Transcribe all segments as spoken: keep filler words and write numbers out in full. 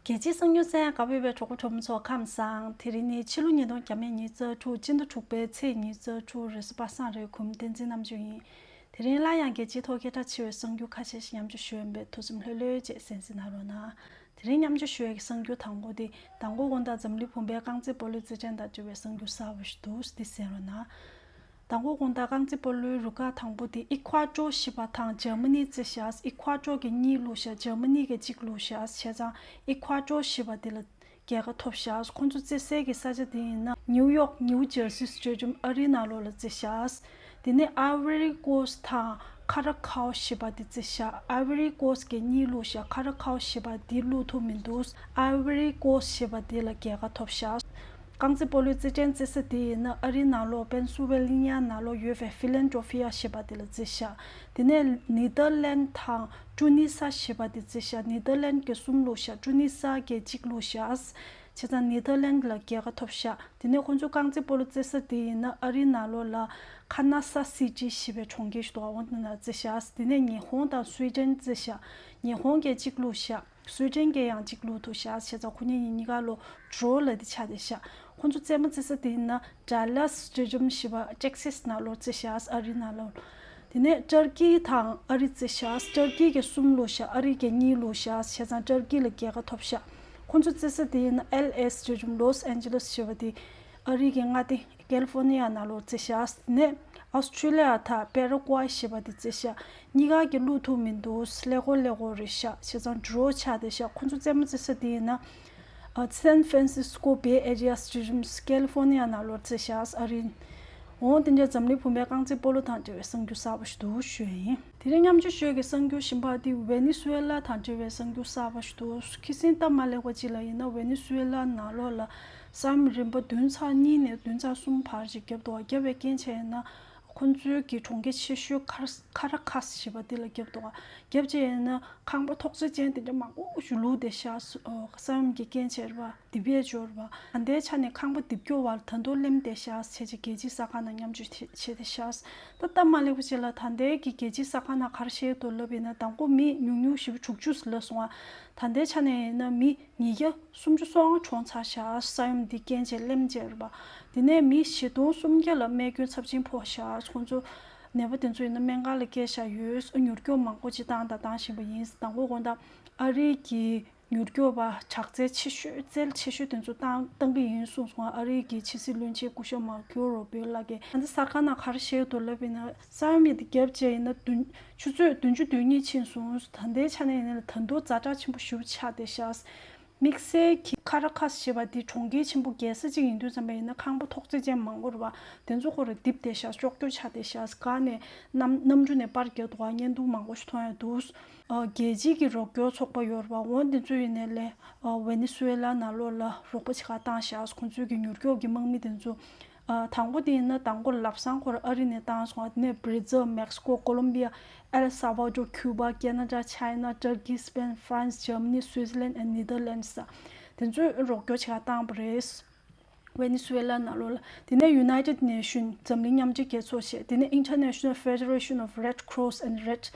རྒྱལ་སྤྱིའི་གསར་འགྱུར་གསན་གནང་བའི་གྲོགས་པོ་གྲོགས་མོ་ཚོ་ཁམས་བཟང་། དེ་རིང་ནི་ཕྱི་ལོ་ཉིས་སྟོང་ཉི་ཤུ་རྩ་དྲུག་སྤྱི་ཟླ་དྲུག་པའི་ཚེས་ཉི་ཤུ་རྩ་དྲུག་རེས་གཟའ་པ་སངས་རེད། གོང་མ་བསྟན་འཛིན་རྣམ་དཔྱོད་ཡིན། དེ་རིང་སླར་ཡང་རྒྱལ་སྤྱིའི་ཐོག་སྐད་གྲགས་ཆེ་བའི་གསར་འགྱུར་ཁ་ཤས་ཤིག་མཉམ་སྤྱོད་ཞུ་ཡིན་པས་ཐུགས་སེམས་ལྷོད་ལྷོད་བྱས་གསན་གཟིགས་གནང་རོགས་གནང་། དེ་རིང་མཉམ་སྤྱོད་ཞུ་ཡས་ཀྱི་གསར་འགྱུར་དང་པོ་དེ་མདང་དགོང་དགོང་དག་འཛམ་གླིང་བུམ་པའི་རྐང་རྩེད་སྤོ་ལོའི་རྩེད་འགྲན་དང་འབྲེལ་བའི་གསར་འགྱུར་གསར་པ་ཞིག་འདུག་འདི་གསན་རོགས་གནང་། མདང་དགོང་དགོང་དག་རྐང་རྩེད་སྤོ་ལོའི་རུ་ཁག་དང་པོ་དེ་ཨི་ཁུ་ཨ་ཏོར་ཞེས་པ་དང་འཇར་མ་ནི་རྩེས་བཞག་ཨི་ཁུ་ཨ་ཏོར་གྱིས་གཉིས་བླུགས་བཞག་འཇར་མ་ནི་གིས་གཅིག་བླུགས་བཞག་བྱས་ཙང་ཨི་ཁུ་ཨ་ཏོར་ཞེས་པ་དེ་ལ་རྒྱལ་ཁ་ཐོབ་བཞག་ཁོང་ཚོ་རྩེ་སའི་གི་ས་ཆ་དེ་ཡིན་ན་ནིའུ་ཡོག་ནིའུ་ཇར་སི་སི་ཊེ་ཌི་ཡམ་ཨ་རིའི་ནང་ལོགས་ལ་རྩེས་བཞག་དེ་ནས་ཨའི་ཝོ་རི་ཀོ་སི་ཊི་དང་ཁ་ར་ཁའོ་ཞེས་པ་དེ་རྩེས་བཞག་ཨའི་ཝོ་རི་ཀོ་སི་ཊི་གིས་གཉིས་བླུགས་བཞག་ཁ་ར་ཁའོ་ཞེས་པ་དེ་བླུགས་ཐུབ་མི་འདུག་ཨའི་ཝོ་རི་ཀོ་སི་ཊི་ཞེས་པ་དེ་ལ་རྒྱལ་ཁ་ཐོབ་བཞག་རྐང་རྩེད་སྤོ་ལོའི་རྩེད་འགྲན་རྩེ་ས་དེ་ཡིན་ན་ཨ་རིའི་ནང་ལོགས་པེན་སིལ་ཝེ་ནི་ཡ་ནང་ལོགས་ཡོད་པའི་ཕི་ལན་ཌེལ་ཕི་ཡ་ཞེས་པ་དེ་ལ་རྩེས་བཞག་དེ་ནས་ནེ་དར་ལན་དང་ཀྲུ་ནི་ས་ཞེས་པ་དེ་རྩེས་བཞག་ནེ་དར་ལན་གྱིས་གསུམ་བླུགས་བཞག་ཀྲུ་ནི་ས་གིས་གཅིག་བླུགས་བཞག་བྱས་ཙང་ནེ་དར་ལན་ལ་རྒྱལ་ཁ་ཐོབ་བཞག་དེ་ནས་ཁོང་ཚོའི་རྐང་རྩེད་སྤོ་ལོ་རྩེ་ས་དེ་ཡིན་ན་ཨ་རིའི་ནང་ལོགས་ལ་ཁ་ན་ས་སི་ཊི་ཞེས་པའི་གྲོང་ཁྱེར་ཞིག་འདུག་འོ་དེ་ན་རྩེས་བཞག་དེ་ནས་ཉི་ཧོང་དང་སུའེ་ཏེན་རྩེས་བཞག་ཉི་ཧོང་གིས་གཅིག་བླུགས་བཞག་སུའེ་ཏེན་གྱིས་ཡང་གཅིག་བླུགས་འདུག་བཞག་བྱས་ཙང་ཁོ་གཉིས་གཉིས་ཀ་ལོ་ཌོ་རོ་ལབ་དེ་ཆགས་བསྡད་བཞག་ཁོང་ཚོ་རྩེད་མོ་རྩེ་ས་དེ་ཡིན་ན་ཌ་ལ་སི་སི་ཊེ་ཌི་ཡམ་ཞེས་པ་ཊེག་སི་སི་ནང་ལོགས་རྩེས་བཞག་ཨ་རིའི་ནང་ལོགས། དེ་ནས་ཊར་ཀི་དང་ཨ་རི་རྩེས་བཞག་ཊར་ཀི་གིས་གསུམ་བླུགས་བཞག་ཨ་རི་གིས་གཉིས་བླུགས་བཞག་བྱས་ཙང་ཊར་ཀི་ལ་རྒྱལ་ཁ་ཐོབ་བཞག་ཁོང་ཚོ་རྩེ་ས་དེ་ཡིན་ན་ཨེལ་ཨེ་སི་ཊེ་ཌི་ཡམ་ལོས་ཨན་ཇེ་ལེས་ཞེས་པ་དེ་ཨ་རི་གི་མངའ་སྡེ་ཀེ་ལི་ཧྥོར་ནི་ཡ་ནང་ལོགས་རྩེས་བཞག་དེ་ནས་ཨོ་སི་ཊྲེ་ལི་ཡ་དང་པེ་ར་ཀུ་ཝེ་ཞེས་པ་དེ་རྩེས་བཞག་གཉིས་ཀ་གིས་བླུགས་ཐུབ་མི་འདུག་ཀླད་ཀོར་ཀླད་ཀོར་རེད་བཞག་བྱས་ཙང་ཌོ་རོ་ཆགས་བསྡད་བཞག་ཁོང་ཚོ་རྩེད་མོ་རྩེ་ས་དེ་ཡིན་ན། ཨ། San Francisco Bay Area Stadium ཀེ་ལི་ཧྥོར་ནི་ཡ་ནང་ལོགས་རྩེས་བཞག་ཨ་རི། འོང་དེ་འདྲ་འཛམ་གླིང་བུམ་པའི་རྐང་རྩེད་སྤོ་ལོ་དང་འབྲེལ་བའི་གསར་འགྱུར་གསར་པ་ཞིག་འདུག་ཞུ་ཡ་ཡིན། དེ་རིང་མཉམ་སྤྱོད་ཞུ་ཡ་གི་གསར་འགྱུར་གཞན་པ་དེ་ཝེ་ནེ་སུ་ཝེ་ལ་དང་འབྲེལ་བའི་གསར་འགྱུར་གསར་པ་ཞིག་འདུག་ཁ་སང་སྟབས་མ་ལེགས་པ་ཅིག་ལ་ཡིན་ན་ཝེ་ནེ་སུ་ཝེ་ལ་ནང་ལོགས་ལ་ས་ཡོམ་རིམ་པ་བདུན་ཚེག་གཉིས་ནས་བདུན་ཚེག་གསུམ་བར་ཅིག་བརྒྱབ་འདུག་བརྒྱབ་པའི་རྐྱེན་བྱས་ན། ཁོང་ཚོའི་གི་གྲོང་ཁྱེར་ཆེ་ཤོས་ཁ་ཁ་ར་ཁ་སི་ཞེས་པ་དེ་ལ་བརྒྱབ་འདུག་བརྒྱབ་བྱས་ན་ཁང་པ་ཐོག་བརྩེགས་ཅན་དེ་འདྲ་མང་པོ་ཞིག་ལུག་བསྡད་ཤག་ས་ཡོམ་གྱི་རྐྱེན་བྱས་རེད་པ། རྡིབ་ཡས་འབྱོར་བ། ད་ལྟའི་ཆ་ནས་ཁང་པ་རྡིབ་སྐྱོ་བར་ད་དུང་སླེབས་བསྡད་ཤག་ཟེར་གྱི་རྒྱལ་སྤྱིའི་གསར་ཁང་ནང་མཉམ་སྤྱོད་བྱས་བསྡད་ཤག་ད་སྟབས་མ་ལེགས་པ་ཅིག་ལ་ད་ལྟའི་གི་རྒྱལ་སྤྱིའི་གསར་ཁང་ནང་ག་རེ་བཤད་འདུག་ལབ་ཡིན་ན། དང་པོ་མི་ཉུང་ཉུང་ཞེ་པོ་དྲུག་ཅུ་ཙམ་ལ་སོང་བ། ད་ལྟའི་ཆ་ནས་ཡིན་ན་མི་ཉིས་བརྒྱ་སུམ་ཅུ་སོ་ལྔ་གྲོངས་ཚར་ཤག་ས་ཡོམ་འདི་རྐྱེན་བྱས་སླེབས་བྱས་རེད་པ། དེ་ནས་མི་བཞི་སྟོང་སུམ་བརྒྱ་ལ་རྨས་སྐྱོན་ཚབས་ཆེན་ཕོག་ཤག་ཁོང་ཚོ་ནད་པ་དེ་ཚོ་ཡིན་ན་སྨན་ཁང་ལ་བསྐྱལ་བཞག་ཡོད། མྱུར་སྐྱོབ་མང་པོ་ཅིག་བཏང་དང་བཏང་བཞིན་པ་ཡིན། དང་པོ་དགོང་དག་ཨ་རི་གི་མྱུར་སྐྱོབ་པ་དྲག་རྩལ་ཆེ་ཤོས་རྩལ་ཆེ་ཤོས་དེ་ཚོ་བཏང་བཏང་གི་ཡིན་གསུངས་སོང་། ཨ་རི་གི་ཕྱི་སྲིད་བློན་ཆེན་སྐུ་ཞབས་མར་ཁེའོ་རུ་བྷིའོ་ལགས་ཀྱིས། ད་ལྟ་གསར་ཁང་ནང་ག་རེ་བཤད་འདུག་ལབ་ཡིན་ན། ས་ཡོམ་དེ་བརྒྱབ་བྱས་ཡིན་ན་བདུན་ཆུ་ཚོད་བདུན་ཅུ་དོན་གཉིས་ཕྱིན་སོང་། ད་ལྟའི་ཆ་ནས་ཡིན་ན་ད་དུང་ཛ་དྲག་ཆེན་པོ་ཞེ་པོ་ཆགས་བསྡད་ཤག་དམིགས་བསལ་གྱི་ཁ་ར་ཁ་སི་ཞེས་པ་འདི་གྲོང་ཁྱེར་ཆེན་པོ་རྒྱལ་ས་གཅིག་ཡིན་དུས་ཙམ་པ་ཡིན་ན་ཁང་པ་ཐོག་བརྩེགས་ཅན་མང་པོ་རེད་པ། དེ་ཚོ་ཁོ་རང་རྡིབ་བསྡད་ཤག་ཀྱོག་ཀྱོག་ཆགས་བསྡད་ཤག་ག་ནས་གནམ་གནམ་གྲུ་ནས་པར་རྒྱག་འདུག་ག་བརྙན་ཐུང་མང་པོ་ཞིག་མཐོང་ཡ་འདུག་ཨ། རྒྱལ་སྤྱིའི་གི་རོགས་སྐྱོར་ཚོགས་པ་ཡོད་རེད་པ། འོ་དེ་ཚོ་ཡིན་ནའི་ལས། ཨ། ཝེ་ནེ་སུ་ཝེ་ལ་ནང་ལོགས་ལ་རོགས་པ་བྱེད་ག་བཏང་ཤག་ཁོང་ཚོའི་གི་མྱུར་སྐྱོབ་ཀྱི་དམག་མི་དེ་ཚོ། ཨ། དང་པོ་དེ་ཡིན་ན་དང་པོ་ལམ་སང་ཁོ་རང་ཨ་རི་ནས་བཏང་སོང་། དེ་ནས་Brazil, Mexico, Colombia, El Salvador, Cuba, Canada, China, Turkey, Spain, France, Germany, Switzerland and Netherlands དེ་ཚོས་རོགས་སྐྱོར་བྱེད་ག་བཏང་བ་རེད། ཝེ་ནེ་སུ་ཝེ་ལ་ནང་ལོགས་ལ། དེ་ནས་United Nation འཛམ་གླིང་མཉམ་འབྲེལ་རྒྱལ་ཚོགས་བྱས། དེ་ནས་International Federation of Red Cross and Red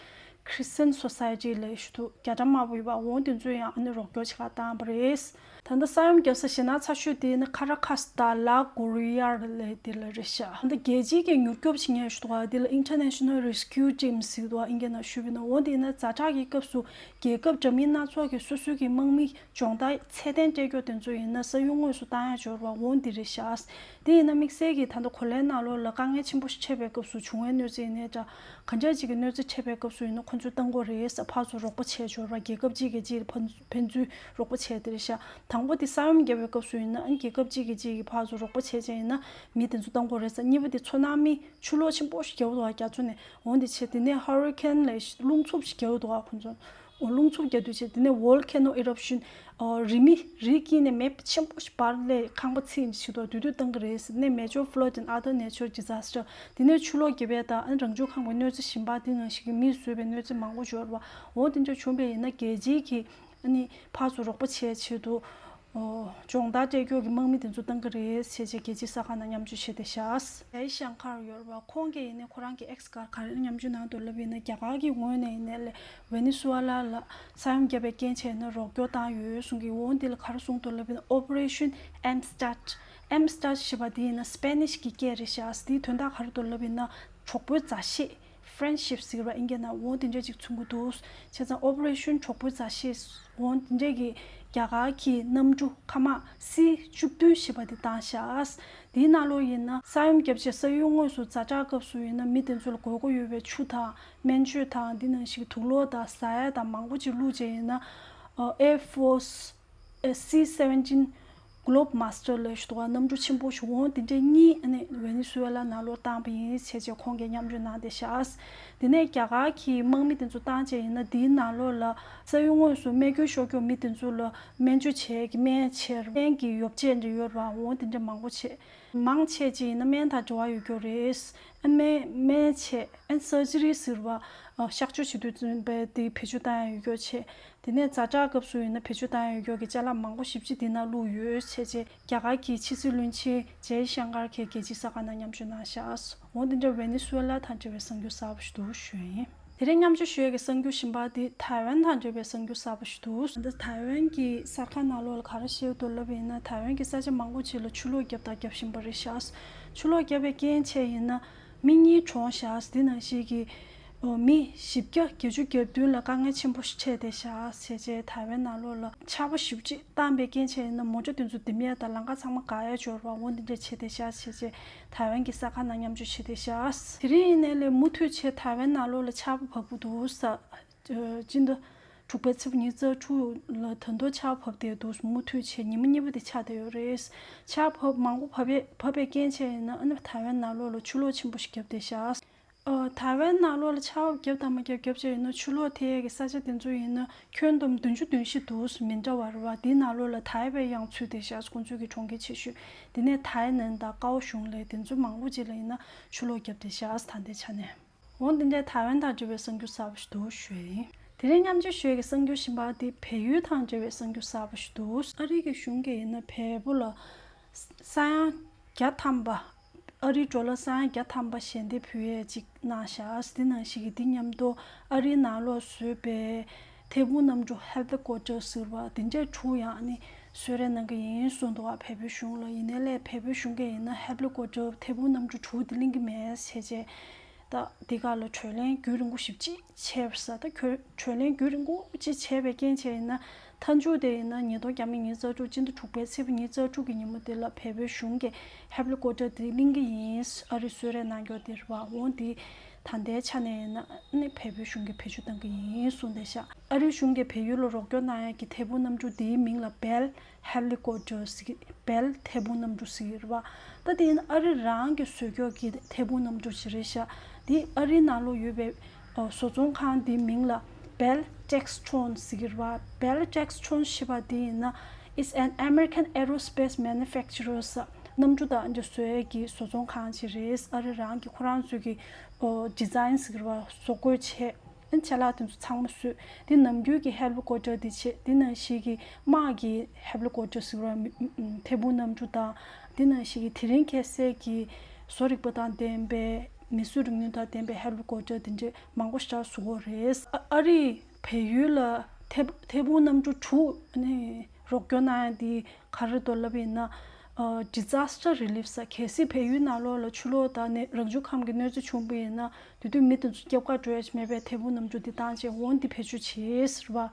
Crescent Society ལབ་ཞིག་འདུག་རྒྱ་གྲམ་དམར་པོ་ཡོད་པ། འོ་དེ་ཚོས་ཡང་ཨ་ནི་རོགས་སྐྱོར་བྱེད་ག་བཏང་བ་རེད། ད་ལྟ་ས་ཡོམ་བརྒྱབ་ས་ཞེད་སྣང་ཚ་ཤོས་དེ་ནི་ཁ་ར་ཁ་སི་དང་ལ་གོ་རི་ཡར་ལབ་དེ་ལ་རེད་ཤག་ད་ལྟ་རྒྱལ་སྤྱིའི་གི་མྱུར་སྐྱོབ་བྱེད་མཁན་ཞིག་འདུག་ག་དེ་ལ་International Rescue Team ཟེར་འདུག་ག་ཨིན་སྐད་ནང་ཞུས་པ་ཡིན་ན། འོ་དེ་ཡིན་ན་ཛ་དྲག་གི་སྐབས་སུ་རྒྱལ་ཁབ་འདྲ་མིན་སྣ་ཚོགས་ཀྱི་སོ་སོའི་གི་དམག་མི་སྦྱོང་བརྡར་ཚད་ལྡན་སྤྲད་རྒྱུ་དེ་ཚོ་ཡིན་ན་ས་ཡོམ་དངོས་སུ་བཏང་ཡ་འབྱོར་བ་འོང་འདི་རེད་ཤག་དེ་ཡིན་ན་དམིགས་བསལ་གྱིས་ད་ལྟ་གོ་ལའི་ནང་ལོགས་ལ་དཀའ་ངལ་ཆེན་པོ་ཞིག་འཕྲད་པའི་སྐབས་སུ། བྱུང་བའི་གནོད་འཚེ་ཡིན་ནའི་འདྲ། གང་འདྲ་ཅིག་གི་གནོད་འཚེ་འཕྲད་པའི་སྐབས་སུ་ཡིན་ན་ཁོ་ཚོས་བཏང་དགོས་རེད་ཟེར། ཕར་ཚུར་རོགས་པ་བྱས་འབྱོར་བ། རྒྱལ་ཁབ་གཅིག་གིས་གཅིག་ལ་ཕན་ཕན་ཚུན་རོགས་པ་བྱས་དེ་རེད་ཤག་དང་པོ་དེ་ས་ཡོམ་བརྒྱབ་པའི་སྐབས་སུ་ཡིན་ན་ཨ་ནི་རྒྱལ་ཁབ་གཅིག་གིས་གཅིག་གི་ཕར་ཚུར་རོགས་པ་བྱས་བྱས་ཡིན་ན་མི་དེ་ཚོ་བཏང་དགོས་རེད་ཟེར། གཉིས་པ་དེ་ཚོ་ནང་མི་ཆུ་ལོག་ཆེན་པོ་ཞིག་བརྒྱབ་འདུག་ག་རྒྱ་མཚོ་ནས། འོ་འདི་བྱས། དེ་ནས་Hurricane ལབ་རླུང་འཚུབ་ཞིག་བརྒྱབ་འདུག་ག་ཁོ་ཚོ། འོ་རླུང་འཚུབ་བརྒྱབ་དུས་བྱས། དེ་ནས་Volcano Eruption ཨོ། རི་མེ་རི་དཀྱིལ་ནས་མེ་ཆེན་པོ་ཞིག་འབར་སླེབས། ཁང་པ་ཚིག་ཞིག་འདུག་དེ་དུས་བཏང་གི་རེད་ཟེར། དེ་ནས་Major Flood and Other Natural Disaster དེ་ནས་ཆུ་ལོག་རྒྱབ་ཡས་དང་ཨ་ནི་རང་བྱུང་ཁམས་ཀྱི་གནོད་འཚེ་གཞན་པ་དེ་ནང་བཞིན་གྱི་མིས་བཟོས་པའི་གནོད་འཚེ་མང་པོ་འབྱོར་བ། འོ་དེ་འདྲ་བྱུང་བ་ཡིན་ན་རྒྱལ་སྤྱིའི་གི་ཨ་ནི་ཕར་ཚུར་རོགས་པ་བྱེད་ཆེད་དུ། སྦྱོང་བརྡར་སྤྲད་རྒྱུ་གི་དམག་མི་དེ་ཚོ་བཏང་གི་རེད་ཟེར་བྱས་རྒྱལ་སྤྱིའི་གསར་ཁང་ནང་མཉམ་སྤྱོད་བྱས་ཏེ་བཞག་ཇའི་ཤང་ཀར་ཡོད་རེད་བ། ཁོང་གིས་ཡིན་ནའི་ཁོ་རང་གི་ཨེགས་སྒང་ག་རེ་མཉམ་སྤྱོད་གནང་འདུག་ལབ་ཡིན་ན། རྒྱ་གར་གྱི་ངོས་ནས་ཡིན་ནའི་ལས་ཝེ་ནེ་སུ་ཝེ་ལ་ལ་ས་ཡོམ་བརྒྱབ་པའི་རྐྱེན་བྱས་ན་རོགས་སྐྱོར་བཏང་ཡོད་གསུང་གི། འོ་འདི་ལ་ག་རེ་གསུངས་འདུག་ལབ་ཡིན་ན། Operation Amistad, Amistad ཞེས་པ་འདི་ཡིན་ན་སྤེ་ནིཤ་གི་སྐད་རེད་ཤག་འདིའི་དོན་དག་ག་རེ་འདུག་ལབ་ཡིན་ན་གྲོགས་པོའི་མཛའ་བཤེས། Friendship ཟེར་བ་ཨིན་སྐད་ནང་འོ་དེ་འདྲ་ཅིག་མཚོན་གྱི་འདུག་བྱས་ཙང་Operation གྲོགས་པོའི་མཛའ་བཤེས་འོ་དེ་འདྲ་གི་རྒྱ་གར་གྱི་གནམ་གྲུ་ཁ་དམག་སི་བཅུ་བདུན་ཞེས་པ་དེ་བཏང་ཤག་འདིའི་ནང་ལོགས་ཡིན་ན་ས་ཡོམ་བརྒྱབ་རྗེས་ས་ཡུལ་དངོས་སུ་ཛ་དྲག་སྐབས་སུ་ཡིན་ན་མི་དེ་ཚོ་ལ་དགོས་མཁོ་ཡོད་པའི་ཆུ་དང་སྨན་བཅོས་དང་འདི་ནང་བཞིན་དུག་ལོག་དང་ཟ་ཡ་དང་མང་པོ་ཅིག་བླུགས་རྗེས་ཡིན་ན། Air Force C seventeen Globemaster ལབ་ཞིག་འདུག་ག་གནམ་གྲུ་ཆེན་པོ་ཞིག་འོང་དེ་འདྲའི་གཉིས་ཨ་ནི་ཝེ་ནེ་སུ་ཝེ་ལ་ནང་ལོགས་བཏང་པ་ཡིན་བྱས་རྗེས་ཁོང་གིས་མཉམ་སྤྱོད་གནང་བསྡད་ཤག་དེ་ནས་རྒྱ་གར་གྱི་དམག་མི་དེ་ཚོ་བཏང་རྗེས་ཡིན་ན་དེའི་ནང་ལོགས་ལ་ས་ཡུལ་དངོས་སུ་རྨས་སྐྱོན་ཤོར་མཁན་མི་དེ་ཚོ་ལ་སྨན་བཅོས་བྱས་ཀྱི་སྨན་བྱས་སྨན་གྱི་ཡོ་བྱད་འདྲ་ཡོད་རེད་བ། འོང་དེ་འདྲ་མང་པོ་བྱས། མང་ཆེ་ཅིག་ཡིན་ན་སྨན་དང་འབྲེལ་བ་ཡོད་རྒྱུ་རེད། ཨ་སྨན་སྨན་བྱས་ཨ་surgery ཟེར་བ། ཨ་གཤག་བཅོས་བྱེད་དུས་ཙམ་པའི་དེ་བེད་སྤྱོད་བཏང་ཡ་ཡོད་རྒྱུ་བྱས། དེ་ནས་ཛ་དྲག་སྐབས་སུ་ཡིན་ན་བེད་སྤྱོད་བཏང་ཡ་ཡོད་རྒྱུ་གི་ཅ་ལག་མང་པོ་ཞེ་པོ་ཅིག་དེ་ནང་བླུགས་ཡོད་བྱས་རྗེས་རྒྱ་གར་གྱི་ཕྱི་སྲིད་བློན་ཆེན་ཇའི་ཤང་ཀར་གྱིས་རྒྱལ་སྤྱིའི་གསར་ཁང་ནང་མཉམ་སྤྱོད་གནང་ཤག་འོ་དེ་འདྲ་ཝེ་ནེ་སུ་ཝེ་ལ་དང་འབྲེལ་བའི་གསར་འགྱུར་གསར་པ་ཞིག་འདུག་ཞུ་ཡ་ཡིན། དེ་རིང་མཉམ་སྤྱོད་ཞུ་ཡས་ཀྱི་གསར་འགྱུར་གཞན་པ་དེ་ཐའེ་ཝན་དང་འབྲེལ་བའི་གསར་འགྱུར་གསར་པ་ཞིག་འདུག་ད་ཐའེ་ཝན་གྱི་གསར་ཁང་ནང་ལོགས་ལ་ག་རེ་བཤད་འདུག་ལབ་པ་ཡིན་ན། ཐའེ་ཝན་གྱི་ས་ཆ་མང་པོ་ཅིག་ལ་ཆུ་ལོག་བརྒྱབ་དང་བརྒྱབ་བཞིན་པ་རེད་ཤག་ཆུ་ལོག་བརྒྱབ་པའི་རྐྱེན་བྱས་ཡིན་ན་མི་གཉིས་གྲོངས་ཤག་དེ་ནང་བཞིན་གྱི་མི་བཞི་བརྒྱ་བརྒྱད་ཅུ་གྱ་བདུན་ལ་དཀའ་ངལ་ཆེན་པོ་ཞིག་འཕྲད་བསྡད་ཤག་བྱས་རྗེས་ཐའེ་ཝན་ནང་ལོགས་ལ་ཆར་པ་ཞེ་པོ་ཅིག་བཏང་པའི་རྐྱེན་བྱས་ཡིན་ན་མོ་ཊ་དེ་ཚོ་འདེམ་ཡ་དང་ལམ་ཁ་ཚང་མ་བཀག་ཡ་འབྱོར་བ་འོ་འདི་འདྲ་བྱས་བསྡད་ཤག་བྱས་རྗེས་ཐའེ་ཝན་གྱི་གསར་ཁང་ནང་མཉམ་སྤྱོད་བྱས་བསྡད་ཤག་དེ་རིང་ཡིན་ནའི་ལས་མུ་མཐུད་བྱས་ཐའེ་ཝན་ནང་ལོགས་ལ་ཆར་པ་བབས་ཀྱི་འདུག་ས། སྤྱི་ཟླ་དྲུག་པའི་ཚེས་པ་ཉི་ཤུ་རྩ་དྲུག་ལ་ད་དུང་ཆར་པ་བབས་བསྡད་འདུག་མུ་མཐུད་བྱས་ཉི་མ་གཉིས་པ་དེ་ཆགས་བསྡད་ཡོད་རེད། ཆར་པ་བབས་མང་པོ་བབས་པའི་བབས་པའི་རྐྱེན་བྱས་ཡིན་ན་ཨ་ནི་ཐའེ་ཝན་ནང་ལོགས་ལ་ཆུ་ལོག་ཆེན་པོ་ཞིག་བརྒྱབ་བསྡད་ཤག་ཨ། ཐའེ་ཝན་ནང་ལོགས་ལ་ཆར་པ་བརྒྱབ་དང་མ་བརྒྱབ་བརྒྱབ་བྱས་ཡིན་ན་ཆུ་ལོག་ཐེབས་ཡས་ཀྱི་ས་ཆ་དེ་ཚོ་ཡིན་ན་ཁྱོན་བསྡོམས་བདུན་ཅུ་དོན་བཞི་འདུག་མི་འདྲ་བ་རེད་བ། དེའི་ནང་ལོགས་ལ་ཐའེ་པེ་ཡང་ཚུད་བསྡད་ཤག་ཁོང་ཚོའི་གི་གྲོང་ཁྱེར་ཆེ་ཤོས། དེ་ནས་ཐའེ་ནན་དང་ཀའོ་ཞུང་ལས་དེ་ཚོ་མང་པོ་ཅིག་ལ་ཡིན་ན་ཆུ་ལོག་བརྒྱབ་བསྡད་ཤག་ད་ལྟའི་ཆ་ནས། འོ་འདི་འདྲའི་ཐའེ་ཝན་དང་འབྲེལ་བའི་གསར་འགྱུར་གསར་པ་ཞིག་འདུག་ཞུ་ཡ་ཡིན། དེ་རིང་མཉམ་སྤྱོད་ཞུ་ཡ་གི་གསར་འགྱུར་གཞན་པ་དེ་བལ་ཡུལ་དང་འབྲེལ་བའི་གསར་འགྱུར་གསར་པ་ཞིག་འདུག་ཨ་རི་གི་གཞུང་གིས་ཡིན་ན་བལ་པོ་ལ་ས་ཡ་བརྒྱ་ཐམ་པ། ཨ་རིའི་ཌོ་ལར་ས་ཡ་བརྒྱ་ཐམ་པ་ཞལ་འདེབས་ཕུལ་ཡས་ཅིག་གནང་ཤག་དེ་ནང་བཞིན་གྱི་དེ་མཉམ་དུ་ཨ་རིའི་ནང་ལོགས་བཟོས་པའི་ཐད་འཕུར་གནམ་གྲུ་ཧེ་ལི་ཀོབ་ཊར་ཟེར་བ་དེ་འདྲའི་དྲུག་ཡང་ཨ་ནི་གསོལ་རས་གནང་གི་ཡིན་གསུངས་འདུག་བ། བལ་པོའི་གཞུང་ལ་ཡིན་ནའི་ལས་བལ་པོའི་གཞུང་གིས་ཡིན་ན་ཧེ་ལི་ཀོབ་ཊར་ཐད་འཕུར་གནམ་གྲུ་དྲུག་དེ་ལེན་གྱི་མེད་ཟེར་བྱས། ད་འདི་ག་ལ་གྲོས་གླེང་རྒྱུན་རིང་པོ་ཞེ་པོ་ཅིག་བྱས་པ་ས། ད་གྲོས་གྲོས་གླེང་རྒྱུན་རིང་པོ་ཅིག་བྱས་པའི་རྐྱེན་བྱས་ཡིན་ན་མཐའ་མཇུག་དེ་ཡིན་ན་ཉིས་སྟོང་ཉི་ཤུ་རྩ་དྲུག་སྤྱི་ཟླ་དྲུག་པའི་ཚེས་པ་ཉི་ཤུ་རྩ་དྲུག་གི་ཉིན་མོ་དེ་ལ་བལ་པོའི་གཞུང་གིས་ཧེ་ལི་ཀོབ་ཊར་དེ་གླེང་གི་ཡིན། ཨ་རི་གསོལ་རས་གནང་རྒྱུ་དེ་རེད་བ། འོང་དེ་ད་ལྟའི་ཆ་ནས་ཡིན་ན་ནི་བལ་པོའི་གཞུང་གིས་བེད་སྤྱོད་གཏང་གི་ཡིན་གསུངས་བསྡད་ཤག་ཨ་རི་གཞུང་གིས་བལ་ཡུལ་ལ་རོགས་སྐྱོར་གནང་ཡག་གི་ཐད་འཕུར་གནམ་གྲུ་དེའི་མིང་ལ་བེལ་ཧེ་ལི་ཀོབ་ཊར་ཟེར་གི། བེལ་ཐད་འཕུར་གནམ་གྲུ་ཟེར་གི་རེད་བ། ད་དེ་ཡིན་ན་ཨ་རི་རང་གི་བཟོ་བཀོད་ཀྱི་ཐད་འཕུར་གནམ་གྲུ་ཞིག་རེད་ཤག་དེ་ཨ་རིའི་ནང་ལོགས་ཡོད་པའི་ཨ་བཟོ་ཚོང་ཁང་དེའི་མིང་ལ་Bell Textron ཟེར་གི་རེད་བ། Bell Textron ཞེས་པ་དེ་ཡིན་ན་is an American aerospace manufacturer ཟེར། གནམ་གྲུ་དང་འདྲ་བཟོ་ཡས་ཀྱི་བཟོ་ཚོང་ཁང་ཅིག་རེད། ཨ་རི་རང་གི་ཁོ་རང་ཚོའི་གི་ཨོ་design ཟེར་གི་རེད་བ། བཟོ་བཀོད་བྱས། ཨ་ནི་ཅ་ལག་དེ་ཚོ་ཚང་མ་བཟོས། དེ་ནམ་རྒྱུན་གྱི་ཧེ་ལི་ཀོབ་ཊར་དེ་བྱས། དེ་ནང་བཞིན་གྱི་དམག་གི་ཧེ་ལི་ཀོབ་ཊར་ཟེར་བ་མི་ཐད་འཕུར་གནམ་གྲུ་དང་། དེ་ནང་བཞིན་གྱི་དེ་རིང་ཁ་སང་གི་བཟོ་རིག་པ་དང་ལྡན་པའི་མིས་བཟོས་རིག་ནུས་དང་ལྡན་པའི་ཧེ་ལི་ཀོབ་ཊར་དེ་འདྲ་མང་པོ་ཞིག་བཟོ་གི་རེད། ཨ་ཨ་རིས་བལ་ཡུལ་ལ་ཐད་ཐད་འཕུར་གནམ་གྲུ་དྲུག་ནི་རོགས་སྐྱོར་གནང་ཡ་དེ་ག་རེ་འདུག་ལབ་པ་ཡིན་ན། ཨ་disaster relief ཟེར། གལ་སྲིད་བལ་ཡུལ་ནང་ལོགས་ལ་ཆུ་ལོག་དང་ནི་རང་བྱུང་ཁམས་ཀྱི་གནོད་འཚེ་བྱུང་པ་ཡིན་ན། དེ་དུས་མི་དེ་ཚོ་སྐྱབས་ག་འགྲོ་ཡ་ཅིག་མེད་པས་ཐད་འཕུར་གནམ་གྲུ་འདི་བཏང་རྗེས་འོང་འདི་བེད་སྤྱོད་བྱེད་ཟེར་བ།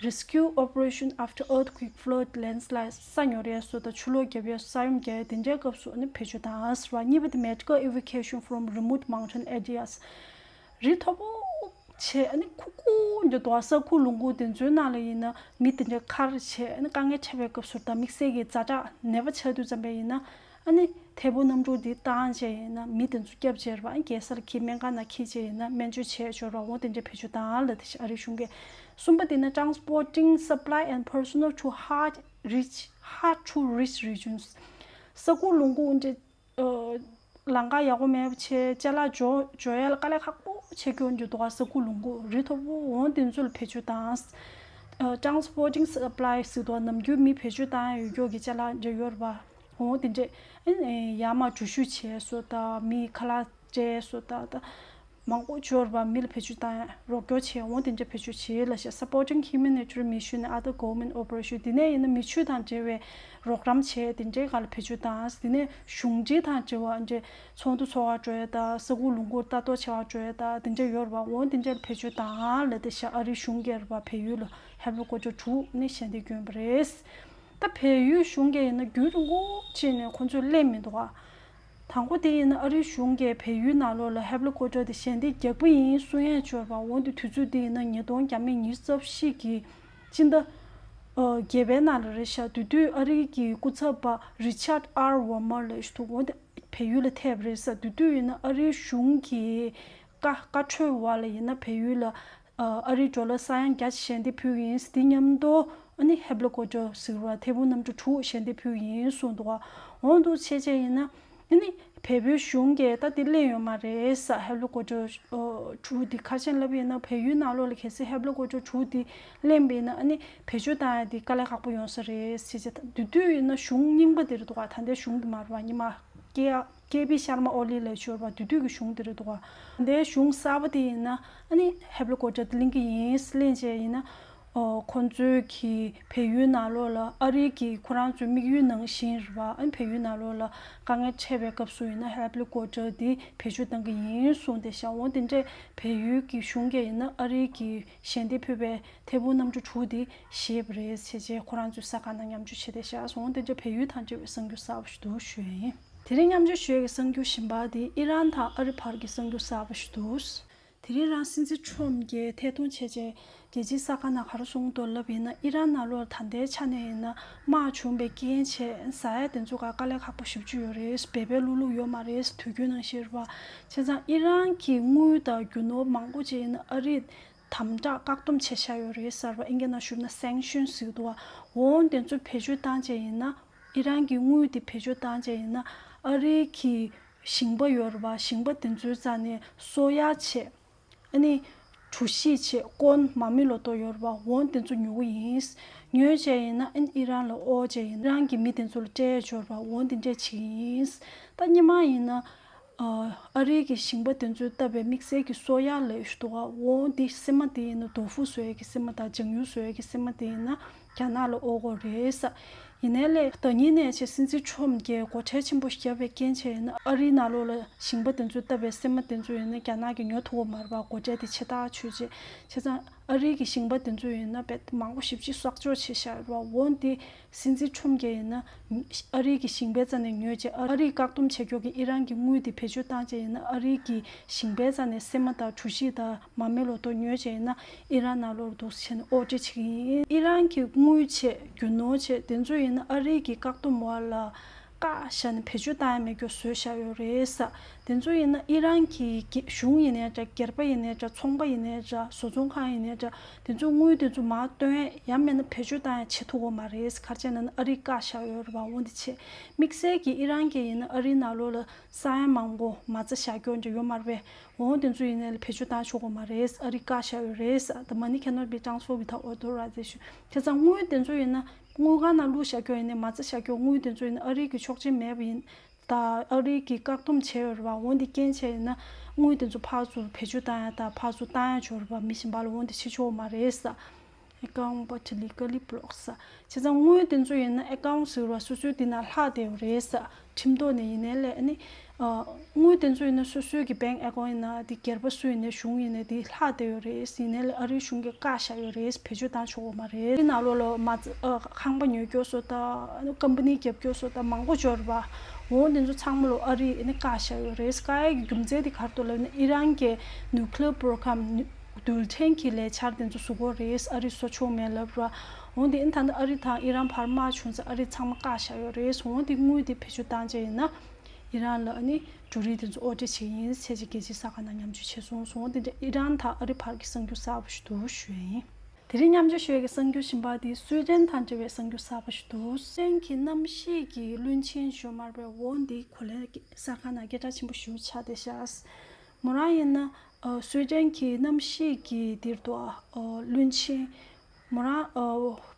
Rescue operation after earthquake, flood, landslide ས་ཉོ་ཡས་སོགས་དང་ཆུ་ལོག་བརྒྱབ་ཡས་སོགས་ས་ཡོམ་རྒྱག་ཡས་དེ་འདྲའི་སྐབས་སུ་ནི་བེད་སྤྱོད་བཏང་ཟེར་བ། གཉིས་པ་དེ་medical evacuation from remote mountain areas རི་མཐོ་པོ་བྱས་ཨ་ནི་ཁུག་ཁུག་འདི་འདུག་ས་ཁུག་ལུང་ཁུག་དེ་ཚོའི་ནང་ལ་ཡིན་ན་མི་དེ་འདྲའི་ཁར་བྱས་ཨ་ནི་དཀའ་ངལ་འཕྲད་པའི་སྐབས་སུ་དང་དམིགས་བསལ་གྱི་ཛ་དྲག་ནད་པ་ཆགས་དུས་ཙམ་པ་ཡིན་ན། ཨ་ནི་ཐད་འཕུར་གནམ་གྲུ་འདི་བཏང་བྱས་ཡིན་ན་མི་དེ་ཚོ་སྐྱབས་བྱས་རེད་བ། ཨ་རྒྱལ་སར་འཁྱེར་སྨན་ཁང་ནང་འཁྱེར་བྱས་ཡིན་ན་སྨན་བཅོས་བྱས་ཆོག་རེད་བ། འོ་དེ་འདྲ་བེད་སྤྱོད་བཏང་ལབ་དེ་ཨ་རིའི་གཞུང་གིས། གསུམ་པ་དེ་ནི་transporting supply and personnel to hard reach hard to reach regions ས་ཁུག་ལུང་ཁུག་འདི་ཨ་ལམ་ཁ་ཡག་པོ་མེད་པ་བྱས་ཅ་ལག་འབྱོར་འབྱོར་ཡ་ལ་དཀའ་ལས་ཁག་པོ་བྱེད་རྒྱུ་འདུག་ག་ས་ཁུག་ལུང་ཁུག་རི་མཐོ་པོ་འོ་དེ་ཚོ་ལ་བེད་སྤྱོད་བཏང་། ཨ་transporting supply ཟེར་དུས་ནམ་རྒྱུན་མི་བེད་སྤྱོད་བཏང་ཡ་ཡོད་རྒྱུ་གི་ཅ་ལག་འདྲ་ཡོད་རེད་པ། འོ་དེ་འདྲས་ཨ་ནི་ཡར་མར་འགྲུལ་བཞུད་བྱས་སོ་ད་མི་ཁ་ལག་སྤྲད་སོ་ད་ད་མང་པོ་འབྱོར་བ་མི་ལ་བེད་སྤྱོད་བཏང་ཡ་རོགས་སྐྱོར་བྱས། འོ་དེ་འདྲས་བེད་སྤྱོད་བྱས་ལ་ཤ་supporting humanitarian mission and other government operation དེ་ནས་ཡིན་ན་མི་ཆོས་དང་འབྲེལ་བའི་རོགས་རམ་བྱས་དེ་འདྲའི་སྒང་ལ་བེད་སྤྱོད་བཏང་། དེ་ནས་གཞུང་འབྲེལ་དང་འབྲེལ་བ་འདྲ་ཚོགས་འདུ་ཚོགས་པ་འགྲོ་ཡ་ད་ས་ཁུག་ལུང་ཁུག་ལྟ་རྟོག་བྱེད་པ་འགྲོ་ཡ་ད་དེ་འདྲ་ཡོད་རེད་པ། འོ་དེ་འདྲ་ལ་བེད་སྤྱོད་བཏང་ལབ་དེ་ཤ་ཨ་རིའི་གཞུང་གིས་རེད་པ་བལ་ཡུལ་ལ་ཧེ་ལི་ཀོབ་ཊར་དྲུག་ནི་ཞལ་འདེབས་བསྐྱོན་པ་རེད། ད་བལ་ཡུལ་གཞུང་གིས་ཡིན་ན་རྒྱུན་རིང་པོ་ཅིག་ནས་ཁོ་ཚོས་གླེང་མི་འདུག་ག་དང་པོ་དེ་ཡིན་ན་ཨ་རིའི་གཞུང་གིས་བལ་ཡུལ་ནང་ལོགས་ལ་ཧེ་ལི་ཀོབ་ཊར་དེ་ཞལ་འདེབས་རྒྱག་པ་ཡིན་གསུང་ཡས་འབྱོར་བ། འོ་དེ་དུས་ཚོད་དེ་ཡིན་ན་ཉིས་སྟོང་ཉི་ཤུ་རྩ་བཞི་གི་སྤྱི་ཟླ་ཨ་བརྒྱད་པའི་ནང་ལ་རེད་ཤག་དེ་དུས་ཨ་རི་གི་སྐུ་ཚབ་པ་རི་ཆར་ཨར་ཝོ་མར་ལབ་ཞིག་འདུག་འོ་དེ་བལ་ཡུལ་ལ་ཐེབས་པ་རེད་ཤག་དེ་དུས་ཡིན་ན་ཨ་རིའི་གཞུང་གི་བཀའ་བཀའ་འཁྲོལ་བ་ལ་ཡིན་ན་བལ་ཡུལ་ལ་ཨ་ཨ་རིའི་ཌོ་ལར་ས་ཡ་བརྒྱ་ཞལ་འདེབས་ཕུལ་ཡིན། དེ་མཉམ་དུ་ཨ་ནི་ཧེ་ལི་ཀོབ་ཊར་ཟེར་བ་ཐེར་འབུམ་གནམ་གྲུ་དྲུག་ཞལ་འདེབས་ཕུལ་ཡིན་གསུངས་འདུག་འོ་འདུག་བྱས་བྱས་ཡིན་ན་ཨ་ནི་བལ་པོའི་གཞུང་གིས་ད་དེ་གླེང་ཡོད་མ་རེད་ཤག་ཧེ་ལི་ཀོབ་ཊར་དྲུག་དེ་ཁ་ཆེན་ལབ་ཡིན་ན་བལ་ཡུལ་ནང་ལོགས་ལ་གལ་སྲིད་ཧེ་ལི་ཀོབ་ཊར་དྲུག་དེ་གླེང་པ་ཡིན་ན་ཨ་ནི་བེད་སྤྱོད་བཏང་ཡ་དེ་དཀའ་ལས་ཁག་པོ་ཡོང་ས་རེད་ཟེར་བྱས། དེ་དུས་ཡིན་ན་གཞུང་རྙིང་པ་དེ་རེད་འདུག་ག་ད་ལྟའི་གཞུང་དེ་མ་རེད་པ། ཉི་མ་ཀེ་ཀེ་པི་ཤར་མ་ཨོ་ལི་ལབ་ཤོར་བ་དེ་དུས་ཀྱི་གཞུང་དེ་རེད་འདུག་ག་དེ་གཞུང་གསར་པ་དེ་ཡིན་ན་ཨ་ནི་ཧེ་ལི་ཀོབ་ཊར་དེ་གླེང་གི་ཡིན། གླེང་བྱས་ཡིན་ན་ཨོ་ཁོང་ཚོའི་གི་བལ་ཡུལ་ནང་ལོགས་ལ་ཨ་རི་གི་ཁོ་རང་ཚོའི་དམིགས་ཡུལ་ནང་བཞིན་རེད་པ། ཨ་ནི་བལ་ཡུལ་ནང་ལོགས་ལ་དཀའ་ངལ་འཕྲད་པའི་སྐབས་སུ་ཡིན་ན་ཧེ་ལི་ཀོབ་ཊར་དེ་བེད་སྤྱོད་གཏང་གི་ཡིན་གསུངས་ཏེ་ཤག་འོ་དེ་འདྲས་བལ་ཡུལ་གྱི་གཞུང་གིས་ཡིན་ན་ཨ་རི་གི་ཞལ་འདེབས་ཕུལ་བའི་ཐེར་འབུམ་གནམ་གྲུ་དྲུག་དེ་བཞེས་པ་རེད་བྱས་བྱས་ཁོ་རང་ཚོའི་ས་ཁང་ནང་མཉམ་སྤྱོད་བྱས་ཏེ་ཤག་འོ་དེ་འདྲས་བལ་ཡུལ་དང་འབྲེལ་བའི་གསར་འགྱུར་གསར་པ་ཞིག་འདུག་ཞུ་ཡ་ཡིན། དེ་རིང་མཉམ་སྤྱོད་ཞུ་ཡ་གི་གསར་འགྱུར་གཞན་པ་དེ་ཨི་རན་དང་ཨ་རི་བར་གྱི་གསར་འགྱུར་གསར་པ་ཞིག་འདུག་དེ་རིང་རང་སྲིད་འཛིན་ཁྲོམ་གྱིས་ཐད་གཏོང་བྱས་རྗེས་རྒྱལ་སྤྱིའི་གསར་ཁང་ནང་ག་རེ་གསུངས་འདུག་ལབ་ཡིན་ན་ཨི་རན་ནང་ལོགས་ད་ལྟའི་ཆ་ནས་ཡིན་ན་དམག་བྱུང་བའི་རྐྱེན་བྱས་ཟ་ཡ་དེ་ཚོ་ག་དཀའ་ལས་ཁག་པོ་ཞེ་པོ་ཅིག་ཡོད་རེད། སྦལ་པའི་ལུག་ལུག་ཡོད་མ་རེད། དུས་རྒྱུན་ནང་བཞིན་རེད་པ། བྱས་ཙང་ཨི་རན་གྱི་དངུལ་དང་རྒྱུ་ནོར་མང་པོ་ཅིག་ཡིན་ན་ཨ་རིས་དམ་དྲག་བཀག་སྡོམ་བྱས་བཞག་ཡོད་རེད་ཟེར་བ། ཨིན་སྐད་ནང་ཞུས་ན་སེང་ཤོན་ཟེར་གྱི་འདུག་བ། འོ་དེ་ཚོ་བེད་སྤྱོད་བཏང་བྱས་ཡིན་ན་ཨི་རན་གྱི་དངུལ་དེ་བེད་སྤྱོད་བཏང་བྱས་ཡིན་ན་ཨ་རི་གི་ཞིང་པ་ཡོད་རེད་པ། ཞིང་པ་དེ་ཚོའི་རྩ་ནས་གསོ་ཡག་བྱས། ཨ་ནི་གྲོ་ཞིབ་བྱས་ཀོན་མ་མི་ལོ་ཏོ་ཡོད་རེད་པ། འོ་དེ་ཚོ་ཉོ་གི་ཡིན། ཉོས་བྱས་ཡིན་ན་ཨ་ནི་ཨི་རན་ལ་དབོར་བྱས་ཡིན་ན་ཨི་རན་གྱི་མི་དེ་ཚོ་ལ་སྤྲད་ཡོད་རེད་པ། འོ་དེ་འདྲས་བྱེད་ཀྱི་ཡིན། ད་སྔོན་མ་ཡིན་ན་ཨ་ཨ་རིའི་གི་ཞིང་པ་དེ་ཚོས་བཏབ་པའི་དམིགས་བསལ་གྱི་གསོ་ཡག་ལབ་ཞིག་འདུག་ག་འོ་དེ་སྲན་མ་དེ་ཡིན་ན་ཏོ་ཧྥུ་བཟོ་ཡས་ཀྱི་སྲན་མ་དང་ལྗང་ཡུ་བཟོ་ཡས་ཀྱི་སྲན་མ་དེ་ཡིན་ན་རྒྱ་ནག་ལ་དབོར་དགོས་རེད་ས། ཡིན་ནའི་ལས་ད་ཉིན་ནས་བྱས་སྲིད་འཛིན་ཁྲོམ་གྱིས་སྒོ་ཁྲལ་ཆེན་པོ་བརྒྱབ་པའི་རྐྱེན་བྱས་ཡིན་ན་ཨ་རིའི་ནང་ལོགས་ལ་ཞིང་པ་དེ་ཚོས་བཏབ་པའི་སྲན་མ་དེ་ཚོ་ཡིན་ན་རྒྱ་ནག་གིས་ཉོ་ཐུབ་ཀྱི་མ་རེད་པ། སྒོ་ཁྲལ་དེ་ཆེ་ཐག་ཆོད་རྗེས། བྱས་ཙང་ཨ་རིའི་གི་ཞིང་པ་དེ་ཚོ་ཡིན་ན་དཔེ་མང་པོ་ཞེ་པོ་ཅིག་གསོག་འཇོག་བྱས་བཞག་ཡོད་རེད་པ། འོ་དེ་སྲིད་འཛིན་ཁྲོམ་གྱིས་ཡིན་ན་ཨ་རིའི་གི་ཞིང་པའི་རྩ་ནས་ཉོས་རྗེས་ཨ་རིས་བཀག་སྡོམ་བྱེད་རྒྱུ་གི་ཨི་རན་གྱི་དངུལ་དེ་བེད་སྤྱོད་བཏང་རྗེས་ཡིན་ན་ཨ་རིའི་གི་ཞིང་པའི་རྩ་ནས་སྲན་མ་དང་གྲོ་ཞིབ་དང་མ་མེ་ལོ་ཏོ་ཉོས་བྱས་ཡིན་ན་ཨི་རན་ནང་ལོགས་འདུག་སེ་བྱས་ནས་དབོར་འདྲེན་བྱེད་ཀྱི་ཡིན། ཨི་རན་གྱི་དངུལ་བྱས་རྒྱུ་ནོར་བྱས་དེ་ཚོ་ཡིན་ན་ཨ་རི་གི་བཀག་སྡོམ་འོག་ལ་བཀག་བཞག་ནས་བེད་སྤྱོད་བཏང་ཡ་མེད་རྒྱུ་བཟོས་བཞག་ཡོད་རེད་ས། དེ་ཚོ་ཡིན་ན་ཨི་རན་གྱི་གཞུང་ཡིན་ནའི་འདྲ། སྒེར་པ་ཡིན་ནའི་འདྲ། ཚོང་པ་ཡིན་ནའི་འདྲ། བཟོ་ཚོང་ཁང་ཡིན་ནའི་འདྲ། དེ་ཚོ་དངུལ་དེ་ཚོ་མར་བཏོན་ཡ་ཡང་མིན་ན་བེད་སྤྱོད་བཏང་ཡ་བྱེད་ཐུབ་ཀྱི་མ་རེད། ག་རེ་བྱས་ན་ཨ་རིས་བཀག་བཞག་ཡོད་རེད་པ། འོ་འདི་བྱས་དམིགས་བསལ་གྱི་ཨི་རན་གྱི་ཡིན་ན་ཨ་རིའི་ནང་ལོགས་ལ་ས་ཡ་མང་པོ་མ་རྩ་བཞག་རྒྱུ་འདྲ་ཡོད་མ་རེད་པས། འོ་དེ་ཚོ་ཡིན་ནའི་ལ་བེད་སྤྱོད་བཏང་ཆོག་གི་མ་རེད། ཨ་རིས་བཀག་བཞག་ཡོད་རེད། The money cannot be transferred without authorization. བྱས་ཙང་དངུལ་དེ་ཚོ་ཡིན་ན་དངུལ་ཁང་ནང་བླུགས་བཞག་རྒྱུ་ཡིན་ནའི་མ་རྩ་བཞག་རྒྱུ་དངུལ་དེ་ཚོ་ཡིན་ན་ཨ་རིའི་གི་ཆོག་མཆན་མེད་པ་ཡིན། ད་ཨ་རིའི་གི་བཀག་སྡོམ་བྱས་ཡོད་རེད་པ། འོ་འདི་རྐྱེན་བྱས་ཡིན་ན་དངུལ་དེ་ཚོ་ཕར་ཚུར་བེད་སྤྱོད་བཏང་ཡ་དང་ཕར་ཚུར་བཏང་ཡ་ཆོག་རེད་པ། མི་གཞན་པ་ལ་འོ་འདི་བྱེད་ཆོག་གི་མ་རེད་ས། Account but legally blocks. བྱས་ཙང་དངུལ་དེ་ཚོ་ཡིན་ན་ཨེ་ཀའུན་ཟེར་བ་སོ་སོའི་དེ་ནང་ལྷག་བསྡད་ཡོད་རེད་ས། ཁྲིམས་ཐོག་ནས་ཡིན་ནའི་ལས་ཨ་ནི་ཨ་དངུལ་དེ་ཚོ་ཡིན་ན་སོ་སོའི་གི་bank account ཡིན་ན་དེ་སྒེར་པ་སུ་ཡིན་ནའི་གཞུང་ཡིན་ནའི་དེ་ལྷག་བསྡད་ཡོད་རེད། ཡིན་ནའི་ལས་ཨ་རིའི་གཞུང་གིས་བཀག་བཞག་ཡོད་རེད། བེད་སྤྱོད་བཏང་ཆོག་གི་མ་རེད། དེ་ནང་ལོགས་ལ་མ་རྩ་ཨ་ཁང་པ་ཉོ་རྒྱུ་སོ་ད་ཀམ་པ་ནི་རྒྱབ་རྒྱུ་སོ་ད་མང་པོ་འབྱོར་བ། འོ་དེ་ཚོ་ཚང་མ་ལོ་ཨ་རིས་ཨ་ནི་བཀག་བཞག་ཡོད་རེད། བཀག་ཡ་གི་རྒྱུ་མཚན་དེ་ག་རེ་འདུག་ལབ་ན་ཨི་རན་གྱི་nuclear program རྡུལ་ཕྲན་གྱི་ལས་འཆར་དེ་ཚོ་བཟོ་གི་རེད། ཨ་རིས་བཟོ་ཆོག་མེད་ལབ་ར། འོ་དེ་ཨ་ནི་ད་ལྟ་ཨ་རི་དང་ཨི་རན་བར་དམག་བྱུང་ཙང་ཨ་རིས་ཚང་མ་བཀག་བཞག་ཡོད་རེད། འོ་དེ་དངུལ་དེ་བེད་སྤྱོད་བཏང་བྱས་ཡིན་ན་ཨི་རན་ལ་ཨ་ནི་འབྲུ་རིགས་དེ་ཚོ་དབོར་འདྲེན་བྱེད་ཀྱི་ཡིན་ཟེར་གྱི་རྒྱལ་སྤྱིའི་གསར་ཁང་ནང་མཉམ་སྤྱོད་བྱས་སོང་། འོ་དེ་འདྲ་ཨི་རན་དང་ཨ་རི་བར་གྱི་གསར་འགྱུར་གསར་པ་ཞིག་འདུག་ཞུ་ཡ་ཡིན། དེ་རིང་མཉམ་སྤྱོད་ཞུ་ཡ་གི་གསར་འགྱུར་གཞན་པ་དེ་སུའེ་ཏན་དང་འབྲེལ་བའི་གསར་འགྱུར་གསར་པ་ཞིག་འདུག་སུའེ་ཏན་གྱི་གནམ་གཤིས་ཀྱི་བློན་ཆེན་ཇོ་མར་བེ་འོ་འདི་གོ་ལའི་གསར་ཁང་ནང་སྐད་གྲགས་ཆེན་པོ་ཞིག་ཆགས་བསྡད་ཤག་མོ་རང་ཡིན་ན་ཨ་སུའེ་ཏན་གྱི་གནམ་གཤིས་ཀྱི་འདིར་དུ་ཨ་བློན་ཆེན་ མོ་རང་ཨ་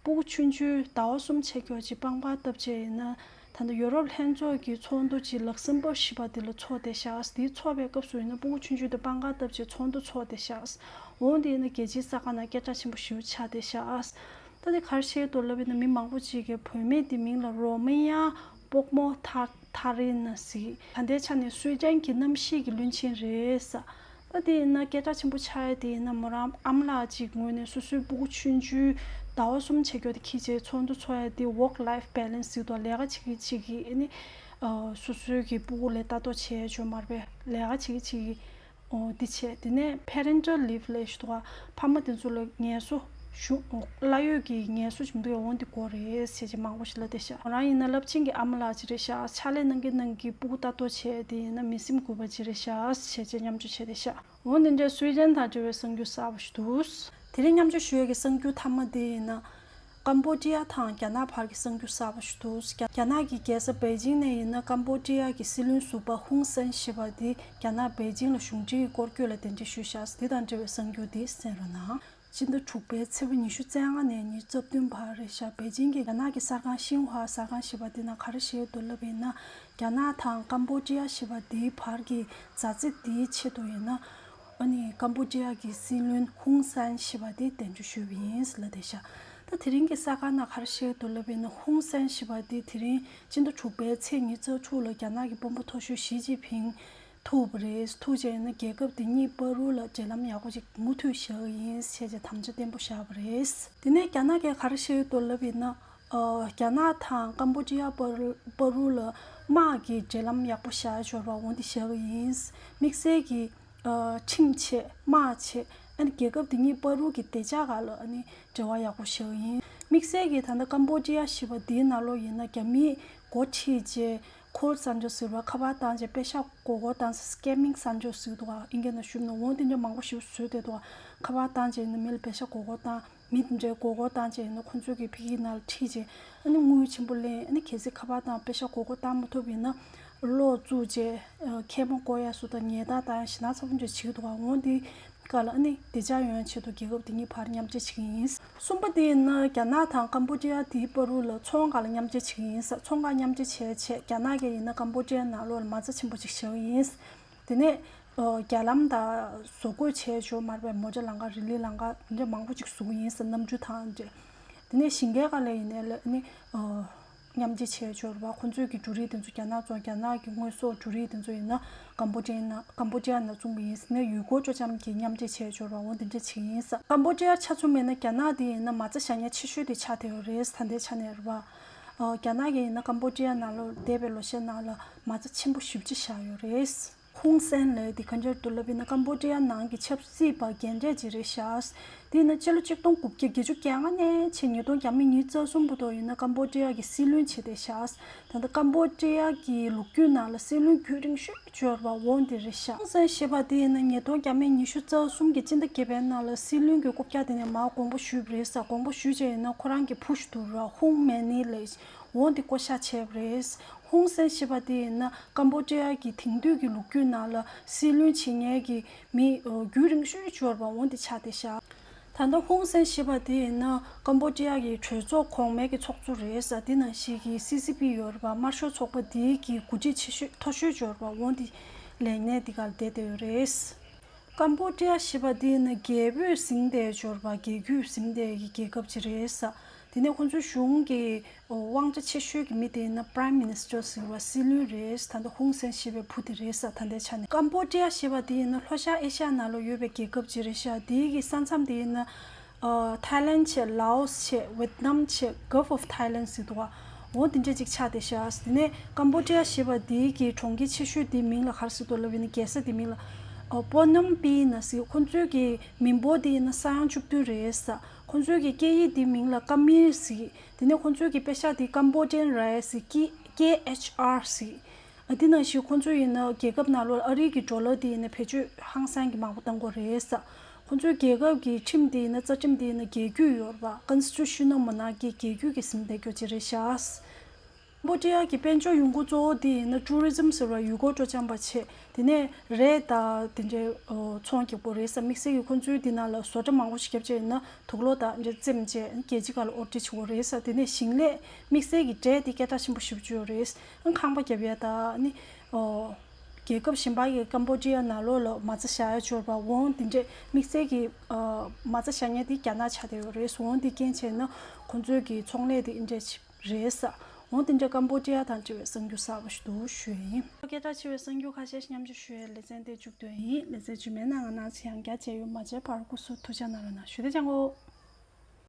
སྤུ་གུ་ཆུང་ཆུང་ཟླ་བ་གསུམ་ཆགས་ཀྱོག་ཅིག་པང་པར་བཏབ་བྱས་ཡིན་ན། ད་ལྟ་ཡོ་རོབ་ལྷན་ཚོགས་ཀྱི་ཚོགས་འདུ་ཅིག་ལག་སམ་བྷར་ཞེས་པ་དེ་ལ་ཚོགས་བསྡད་ཤག་དེའི་ཚོགས་པའི་སྐབས་སུ་ཡིན་ན་སྤུ་གུ་ཆུང་ཆུང་དེ་པང་ཁར་བཏབ་བྱས་ཚོགས་འདུ་ཚོགས་བསྡད་ཤག་འོང་དེ་ཡིན་ན་རྒྱལ་སྤྱིའི་ས་ཁང་ནང་སྐད་གྲགས་ཆེན་པོ་ཞེ་པོ་ཆགས་བསྡད་ཤག་ད་དེ་ག་རེ་བཤད་འདུག་ལབ་ཡིན་ན་མི་མང་པོ་ཅིག་གིས་བུད་མེད་དེ་མིང་ལ་རོ་མི་ཡ་པོག་མོ་ཐ་ཐ་རེ་ན་ཟིག་ད་ལྟའི་ཆ་ནས་སུའེ་ཏན་གྱི་གནམ་གཤིས་ཀྱི་བློན་ཆེན་རེད་ས། ད་དེ་ཡིན་ན་སྐད་གྲགས་ཆེན་པོ་ཆགས་ཡ་དེ་ཡིན་ན་མོ་རང་ཨ་མ་ལགས་ཅིག་ངོས་ནས་སོ་སོའི་སྤུ་གུ་ཆུང་ཆུང་ཟླ་བ་གསུམ་བྱེད་རྒྱུ་དེ་ཁྱི་ཆེ་ཚོགས་འདུ་ཚོགས་ཡ་དེ་work life balance ཟེར་དུས་ལས་ཀ་བྱེད་ཀྱི་བྱེད་ཀྱི་ཨ་ནི་སོ་སོའི་གི་སྤུ་གུ་ལ་ལྟ་རྟོག་བྱེད་ཡ་ཅོ་མར་པས་ལས་ཀ་བྱེད་ཀྱི་བྱེད་ཀྱི་འོ་འདི་བྱས་དེ་ནས་parental leave ལས་ཞུ་དུས་ཕ་མ་དེ་ཚོ་ལ་ངལ་གསོ་ཞུ་གླ་ཡོད་ཀྱི་ངལ་གསོ་ཞུ་འདུག་འོང་འདི་དགོས་རེད་ཟེར་གྱི་མང་པོ་ཞིག་ལ་བསྡད་ཤག་ང་རང་ཡིན་ན་རླབས་ཆེན་གྱི་ཨ་མ་ལགས་ཅིག་རེད་ཤག་ཕྱག་ལས་གནང་གི་གནང་གི་སྤུ་གུ་ལྟ་རྟོག་བྱས་དེ་ཡིན་ན་མི་སེམས་འགུལ་བ་ཅིག་རེད་ཤག་བྱས་རྗེས་མཉམ་སྤྱོད་བྱས་བསྡད་ཤག་འོ་འདི་འདྲའི་སུའི་ཏན་དང་འབྲེལ་བའི་གསར་འགྱུར་གསར་པ་ཞིག་འདུག་དེ་རིང་མཉམ་སྤྱོད་ཞུ་ཡས་ཀྱི་གསར་འགྱུར་མཐའ་མ་དེ་ཡིན་ན། ཀམ་བོ་ཌི་ཡ་དང་རྒྱ་ནག་བར་གྱི་གསར་འགྱུར་གསར་པ་ཞིག་འདུག་རྒྱ་ནག་གི་རྒྱལ་ས་པེ་ཅིང་ནས་ཡིན་ན་ཀམ་བོ་ཌི་ཡ་གི་སྲིད་བློན་ཟུར་པ་ཧུང་སན་ཞེས་པ་དེ་རྒྱ་ནག་པེ་ཅིང་ལ་གཞུང་འབྲེལ་གྱི་སྐོར་སྐྱོད་ལ་གདན་འདྲེན་ཞུས་བཞག་དེ་དང་འབྲེལ་བའི་གསར་འགྱུར་དེ་གསན་རོགས་གནང་། སྤྱི་ཟླ་དྲུག་པའི་ཚེས་པ་ཉི་ཤུ་རྩ་ལྔ་ནས་ཉི་ཤུ་རྩ་བདུན་བར་རེད་ཤག་པེ་ཅིང་གི་རྒྱ་ནག་གི་གསར་ཁང་ཤིན་ཧྭ་གསར་ཁང་ཞེས་པ་དེ་ནང་ག་རེ་བཤད་འདུག་ལབ་ཡིན་ན། རྒྱ་ནག་དང་ཀམ་བོ་ཌི་ཡ་ཞེས་པ་དེའི་བར་གྱི་མཛའ་བརྩེ་དེའི་ཆེད་དུ་ཡིན་ན། ཨ་ནི་ཀམ་བོ་ཌི་ཡ་གི་སྲིད་བློན་ཧུང་སན་ཞེས་པ་དེ་གདན་འདྲེན་ཞུས་པ་ཡིན་ལབ་བསྡད་ཤག་ད་དེ་རིང་གི་གསར་ཁང་ནང་ག་རེ་བཤད་འདུག་ལབ་ཡིན་ན་ཧུང་སན་ཞེས་པ་དེ་དེ་རིང་སྤྱི་ཟླ་དྲུག་པའི་ཚེས་ཉི་ཤུ་རྩ་དྲུག་ལ་རྒྱ་ནག་གི་དཔོན་པོ་མཐོ་ཤོས་ཞི་ཅིན་ཕིང་ཐུག་པ་རེད། ཐུག་རྗེས་ནི་རྒྱལ་ཁབ་དེ་གཉིས་བར་ལ་འབྲེལ་ལམ་ཡག་པོ་ཅིག་མུ་མཐུད་བཞག་གི་ཡིན་ཞེས་བྱས་དམ་བཅའ་བརྟན་པོ་བཞག་པ་རེད། དེ་ནས་རྒྱ་ནག་གིས་ག་རེ་བཤད་འདུག་ལབ་ཡིན་ན། ཨ་རྒྱ་ནག་དང་ཀམ་བོ་ཌི་ཡ་བར་བར་ལ་དམག་གི་འབྲེལ་ལམ་ཡག་པོ་བཞག་འབྱོར་བ་འོ་འདི་བཞག་གི་ཡིན། དམིགས་བསལ་གྱི་ཨ་ཁྲིམས་ཆེད་དམག་ཆེད་ཨ་ནི་རྒྱལ་ཁབ་དེ་གཉིས་བར་གྱི་བདེ་འཇགས་སྒང་ལ་ཨ་ནི་འབྲེལ་བ་ཡག་པོ་བཞག་གི་ཡིན། དམིགས་བསལ་གྱི་ད་ལྟ་ཀམ་བོ་ཌི་ཡ་ཞེས་པ་འདིའི་ནང་ལོགས་ཡིན་ན་རྒྱ་མིས་འགོ་ཁྲིད་རྗེས་ཁོལ་སན་ཇོ་ཟེར་བ་ཁ་པར་བཏང་རྗེས་པེ་ཤག་མགོ་སྐོར་བཏང་ས་སྐེ་མིང་སན་ཇོ་ཟེར་འདུག་ག་ཨིན་སྐད་ནང་ཞུས་ན་འོ་དེ་འདྲ་མང་པོ་ཞིག་བཟོས་བསྡད་འདུག་ག་ཁ་པར་བཏང་རྗེས་ཡིན་ན་མི་ལ་པེ་ཤག་མགོ་སྐོར་བཏང་། མི་དེ་འདྲའི་མགོ་སྐོར་བཏང་རྗེས་ཡིན་ན་ཁོ་ཚོས་ཀྱི་ཕ་གིའི་ནང་ལ་ཁྲིད་རྗེས་ཨ་ནི་དངུལ་ཆེན་པོ་ལེན་ཨ་ནི་གལ་སྲིད་ཁ་པར་བཏང་པེ་ཤག་མགོ་སྐོར་བཏང་མ་ཐུབ་ཡིན་ན་གློག་བཙུགས་རྗེས་ཨ་མཁལ་མ་བཀོག་ཡ་སུ་དང་ཉལ་ཐ་བཏང་ཡ་ཞེ་དྲག་ཚ་པོ་འདྲ་བྱེད་ཀྱི་འདུག་ག་འོ་འདི་སྐབས་ལ་ཨ་ནི་བདེ་འཇགས་ཡོང་ཡ་ཆེད་དུ་རྒྱལ་ཁབ་དེ་གཉིས་བར་མཉམ་འབྲེལ་བྱེད་ཀྱི་ཡིན། གསུམ་པ་དེ་ཡིན་ན་རྒྱ་ནག་དང་ཀམ་བོ་ཌི་ཡ་དེའི་བར་ལ་ཚོང་སྒང་ལ་མཉམ་འབྲེལ་བྱེད་ཀྱི་ཡིན་ས། ཚོང་སྒང་མཉམ་འབྲེལ་བྱས་རྗེས་རྒྱ་ནག་གིས་ཡིན་ན་ཀམ་བོ་ཌི་ཡ་ནང་ལོགས་ལ་མ་རྩ་ཆེན་པོ་ཅིག་བཞག་གི་ཡིན། དེ་ནས་ཨ་རྒྱ་ལམ་དང་བཟོ་བཀོད་བྱས་འབྱོར་མར་པའི་མོ་ཊ་ལམ་ཁ་རི་ལི་ལམ་ཁ་འདྲ་མང་པོ་ཅིག་བཟོ་གི་ཡིན་ཟེར་གནམ་གྲུ་དང་འདྲ། དེ་ནས་ཞིང་ཁའི་སྒང་ལ་ཡིན་ནའི་ལ་ནི་ཨ་མཉམ་འབྲེལ་བྱས་འབྱོར་བ་ཁོ་ཚོས་ཀྱི་འབྲུ་རིགས་དེ་ཚོ་རྒྱ་ནག་བཙོང་རྒྱ་ནག་གི་དངོས་ཟོག་འབྲུ་རིགས་དེ་ཚོ་ཡིན་ན་ཀམ་བོ་ཌི་ཡ་ན་ཀམ་བོ་ཌི་ཡ་ནང་བཙོང་གི་ཡིན་ཟེར་ནས་ཡུལ་སྐོར་སྤྲོ་འཆམ་གྱི་མཉམ་འབྲེལ་བྱས་འབྱོར་བ་འོ་འདི་འདྲ་བྱེད་ཀྱི་ཡིན་ཟེར། ཀམ་བོ་ཌི་ཡ་ཆ་མཚོན་པ་ཡིན་ན་རྒྱ་ནག་དེ་ཡིན་ན་མ་རྩ་བཞག་མཁན་ཆེ་ཤོས་དེ་ཆགས་བསྡད་ཡོད་རེད་ད་ལྟའི་ཆ་ནས་རེད་བ། ཨ་རྒྱ་ནག་གིས་ཡིན་ན་ཀམ་བོ་ཌི་ཡ་ནང་ལ་འདས་པའི་ལོ་ཤས་ནང་ལ་མ་རྩ་ཆེན་པོ་ཞེ་པོ་ཅིག་བཞག་ཡོད་རེད། ཧུང་སན་ལབ་ཡ་དེ་ག་འདྲ་འདུག་ལབ་ཡིན་ན་ཀམ་བོ་ཌི་ཡ་ནང་གི་ཆབ་སྲིད་པ་རྒན་གྲས་ཅིག་རེད་ཤག་དེ་ཡིན་ན་སྤྱི་ལོ་གཅིག་སྟོང་དགུ་བརྒྱ་བརྒྱད་ཅུ་གྱ་ལྔ་ནས་ཕྱིན་ཉིས་སྟོང་གྱ་མེད་ཉི་ཤུ་རྩ་གསུམ་བར་དུ་ཡིན་ན་ཀམ་བོ་ཌི་ཡ་གི་སྲིད་བློན་བྱས་བསྡད་ཤག་ད་ལྟ་ཀམ་བོ་ཌི་ཡ་གི་ལོ་རྒྱུས་ནང་ལ་སྲིད་བློན་རྒྱུན་རིང་ཤོས་འབྱོར་བ་འོ་འདི་རེད་ཤག་ཧུང་སན་ཞེས་པ་དེ་ཡིན་ན་ཉིས་སྟོང་གྱ་མེད་ཉི་ཤུ་རྩ་གསུམ་གྱི་སྤྱི་ཟླ་བརྒྱད་པའི་ནང་ལ་སྲིད་བློན་གྱི་རྐུབ་བཀྱག་དེ་ནས་མར་དགོངས་པ་ཞུས་པ་རེད་ས། དགོངས་པ་ཞུས་རྗེས་ཡིན་ན་ཁོ་རང་གི་བུ་ཞིག་འདུག་ར་ཧུང་མེ་ནི་ལབ་འོ་འདི་བསྐོ་བཞག་བྱས་པ་རེད། ཧུང་སན་ཞེས་པ་དེ་ཡིན་ན་ཀམ་བོ་ཌི་ཡ་གི་དེང་དུས་ཀྱི་ལོ་རྒྱུས་ནང་ལ་སྲིད་བློན་བྱེད་མཁན་གྱི་མི་རྒྱུན་རིང་ཤོས་འབྱོར་བ་འོ་འདི་ཆགས་བསྡད་ཤག་ད་ལྟ་ཧུང་སན་ཞེས་པ་དེ་ཡིན་ན་ཀམ་བོ་ཌི་ཡ་གི་གྲོས་ཚོགས་གོང་མའི་གི་ཚོགས་གཙོ་རེད་ས། དེ་ནང་བཞིན་གྱི་སི་སི་པི་ཡོད་རེད་པ། དམར་ཤོག་ཚོགས་པ་དེའི་གི་འགོ་ཁྲིད་ཆེ་ཤོས་མཐོ་ཤོས་འབྱོར་བ་འོ་འདི་ལས་གནས་འདི་གར་བསྡད་བསྡད་ཡོད་རེད། ཀམ་བོ་ཌི་ཡ་ཞེས་པ་འདི་ནི་རྒྱལ་པོས་ཟིན་ཏེ་འབྱོར་བ་རྒྱལ་རྒྱུད་ཟིན་ཏེ་ཡི་རྒྱལ་ཁབ་ཅིག་རེད་ས། དེ་ནས་ཁོང་ཚོའི་གཞུང་གི་དབང་ཆ་ཆེ་ཤོས་ཀྱི་མི་དེ་ཡིན་ན་Prime Minister་ཟེར་བ་སྲིད་བློན་རེད། ད་ལྟ་ཧུང་སན་ཞེས་པའི་བུ་དེ་རེད་ས། ད་ལྟའི་ཆ་ནས་ཀམ་བོ་ཌི་ཡ་ཞེས་པ་དེ་ཡིན་ན་ལྷོ་ཤར་ཨེ་ཤ་ཡ་ནང་ལ་ཡོད་པའི་རྒྱལ་ཁབ་ཅིག་རེད་ཤག་དེའི་གི་ས་མཚམས་དེ་ཡིན་ན། ཨ་ཐའི་ལན་བྱས། ལའོ་སི་བྱས། ཝེད་ནམ་བྱས། Gulf of Thailand་ཟེར་འདུག་ག་འོ་དེ་འདྲ་ཅིག་ཆགས་བསྡད་ཤག་དེ་ནས་ཀམ་བོ་ཌི་ཡ་ཞེས་པ་དེའི་གི་གྲོང་ཁྱེར་ཆེ་ཤོས་དེའི་མིང་ལ་ག་རེ་ཟེར་འདུག་ལབ་ཡིན་ན་རྒྱལ་ས་དེའི་མིང་ལ་ཨ་པོ་ནམ་པི་ན་ཟེར། ཁོང་ཚོའི་གི་མི་འབོར་དེ་ཡིན་ན་ས་ཡ་བཅུ་བདུན་རེད་ས། ཁོང་ཚོའི་གི་སྐད་ཡིག་དེའི་མིང་ལ་ཀ་མིར་ཟེར། དེ་ནས་ཁོང་ཚོའི་གི་པེ་ཤག་དེ་Cambodian Rial་ཟེར། K- K H R་ཟེར། ཨ་དེ་ནང་བཞིན་ཁོང་ཚོ་ཡིན་ན་རྒྱལ་ཁབ་ནང་ལོགས་ཨ་རི་གི་ཌོ་ལར་དེ་ཡིན་ན་བེད་སྤྱོད་ཧང་སང་གི་མང་པོ་བཏང་གི་ཡོད་རེད་ས། ཁོང་ཚོའི་རྒྱལ་ཁབ་ཀྱི་ཁྲིམས་དེ་ཡིན་ན་རྩ་ཁྲིམས་དེ་ཡིན་ན་རྒྱལ་རྒྱུད་ཡོད་རེད་པ། Constitutional Monarchy་རྒྱལ་རྒྱུད་ཀྱིས་ཟིན་བསྡད་རྒྱུ་ཅིག་རེད་ཤག་ཀམ་བོ་ཌི་ཡ་གི་དཔལ་འབྱོར་ཡོང་སྒོ་གཙོ་བོ་དེ་ཡིན་ན་ཊུ་རི་ཛིམ་ཟེར་བ་ཡུལ་སྐོར་སྤྲོ་འཆམ་པ་བྱས། དེ་ནས་རས་དང་དེ་འདྲའི་ཨོ་ཚོང་རྒྱག་པོ་རེད་ས། དམིགས་བསལ་གྱི་ཁོང་ཚོའི་དེ་ནང་ལ་བཟོ་གྲྭ་མང་པོ་ཞིག་བརྒྱབ་བྱས་ཡིན་ན་དུག་ལོག་དང་འདྲ་བཙེམས་བྱས་རྒྱལ་སྤྱི་ཁག་ལ་དབོར་འདྲེན་བྱེད་པོ་རེད་ས། དེ་ནས་ཞིང་ལས་དམིགས་བསལ་གྱི་འབྲས་དེ་སྐད་གྲགས་ཆེན་པོ་ཞེ་པོ་ཅིག་ཡོད་རེད། ཨང་ཁང་པ་བརྒྱབ་ཡ་དང་ནི་ཨོ་རྒྱལ་ཁབ་གཞན་པ་གི་ཀམ་བོ་ཌི་ཡ་ནང་ལོགས་ལ་མ་རྩ་བཞག་ཡ་འབྱོར་པ་འོང་དེ་འདྲས་དམིགས་བསལ་གྱི་ཨ་མ་རྩ་བཞག་མཁན་དེ་རྒྱ་ནག་ཆགས་བསྡད་ཡོད་རེད། འོང་དེ་རྐྱེན་བྱས་ན་ཁོང་ཚོའི་གི་ཚོང་ལས་དེ་འདྲས་ཆེ་རེད་ས། འོང་དེ་འདྲ་ཀམ་བོ་ཌི་ཡ་དང་འབྲེལ་བའི་གསར་འགྱུར་གསར་པ་ཞིག་འདུག་ཞུ་ཡ་ཡིན། སྐད་གྲགས་ཆེ་བའི་གསར་འགྱུར་ཁ་ཤས་ཤིག་མཉམ་སྤྱོད་ཞུ་ཡའི་ལེ་ཚན་དེ་མཇུག་བསྡུ་ཡ་ཡིན། ལེ་ཚན་རྗེས་མའི་ནང་ང་ནང་ཚེ་ཡང་བསྐྱར་མཇལ་ཡོང་། མ་མཇལ་བར་སྐུ་གཟུགས། ཐུགས་ཅག་གནང་རོགས་གནང་། ཞུ་བདེ་ཅང་གོ།